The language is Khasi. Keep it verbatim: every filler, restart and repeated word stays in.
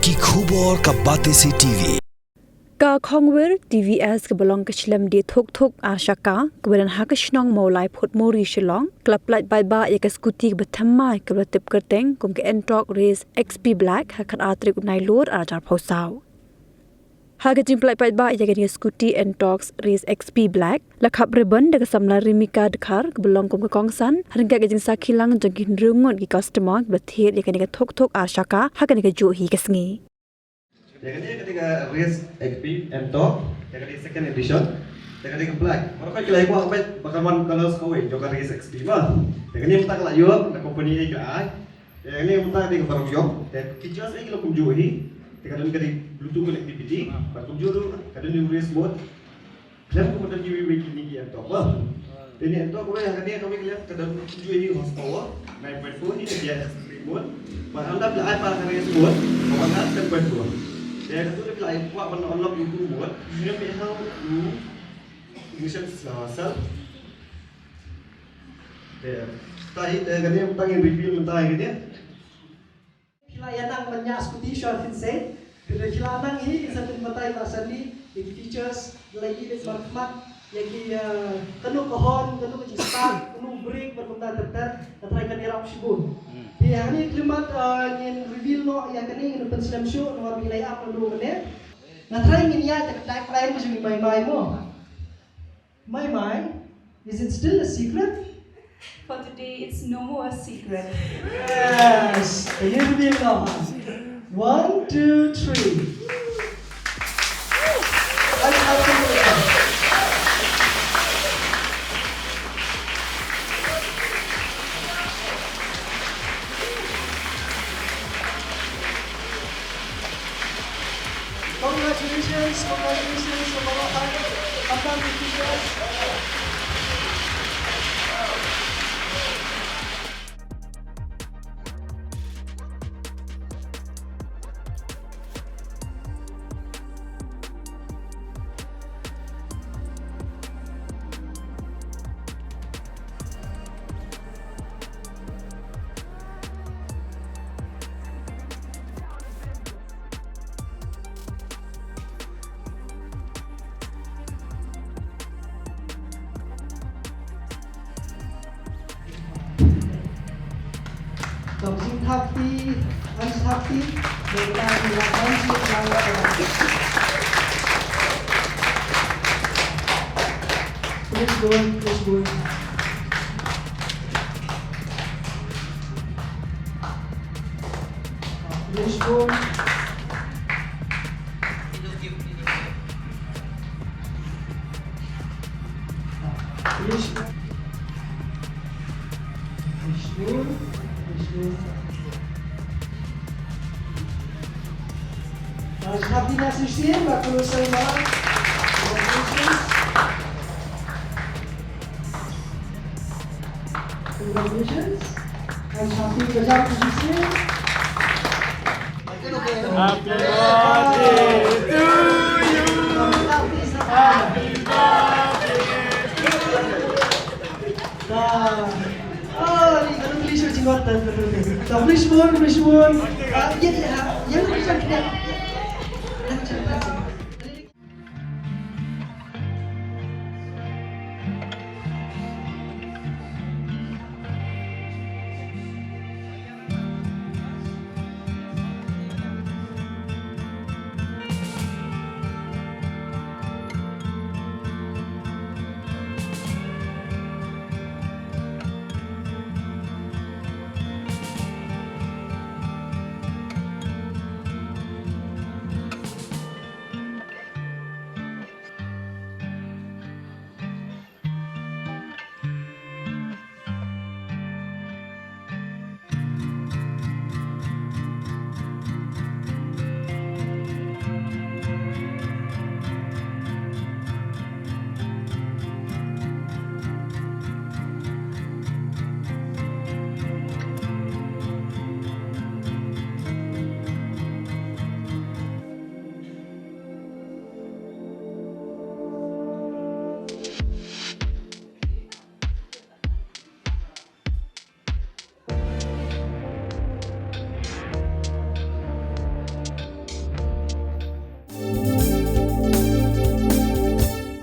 Ki khubor ka Batesi T V. Ka Khongwir T V S kaba long ka shlem die thuk thuk ar shaka kaba don ha ka shnong Mawlai Phutmori Shillong, ka la pyllait paidbah ïa ka scooty kaba thymmai kaba la tip kyrteng kum ka Ntorq Race X P Black ha ka khatar tarik u Nailur ar hajar arphew saw. Ha ka jingpyllait paidbah ïa kane ka scooty Ntorq Race X P Black, la khap ribbon da ka samla Rimika Dkhar kaba long kum ka kongsan, ha ryngkat ka jingsakhi lang jong ki hynriew ngut ki customer kiba thied ïa kane ka thuk thuk ar shaka ha kane kajuh hi ka sngi. Ïa kane ka dei ka Race X P Ntorq, ïa kane second edition, ïa kane ka black. Baroh ki la ïa kwah ba kan wan colours kawei jong ka Race X P ma. Ïa kane mynta ka la ïoh na company ka ai. Te kane mynta ka dei kaba rung ïong. Te features eh ki long kumjuh hi. Te ka don ka dei Bluetooth connectivity. Bad kumjuh ruh ka don u race mode. Khlem kumba don kiwei kiwei ki Ntorq ba. Te ne Ntorq kawei ha kane kawei khlem ka don kumjuh hi horsepower nine point four hi ka gear extreme mode. Bad ynda phi la ai pat ka race mode, ka wan ha ten point four. Te katto phi la ai kwah ban unlock u mode, khlem phi hau u ignition, uh, cell. Te, ta hi, te kane mynta ngin reveal mynta hi kane. Phi la ïa nang ban ñiah scooty shuwa phin sait. Phi la, phi la nang hi, sa phin batai la sani, ïa ki features, la ïa ki markmat, ïa ki, eh, kano ka horn, kano ka jingstart, kano brake, bad kumta ter ter, nga tharai kan ïarap shibun. Te hangne khyllipmat, eh, ngin reveal noh ïa kane, ngin pynslem shuh, namar ba ngi la ïa ap naduh mynne. Nga tharai ngin ïa, te ka tagline ka jong ngi Mai Mai mo. Mai Mai, is it still a secret? For today, it's no more a secret. Yes, you reveal now. One, two, three. Congratulations, congratulations, Mama Hai. Welcome to T V S. Dok jingthap ti, an thap ti, dok ta ni la kan si lang la. Please go, please go. Please go. Please go. Please go. Please go. Uh, happy next year, Bakulosai Mara. Congratulations. Congratulations. And happy Gajak Fujitsu. Happy birthday to you. Happy birthday to you. Ah, ah, ni kalau beli show jinggot dan betul. Dah beli semua, beli semua. Ah, ya, ya.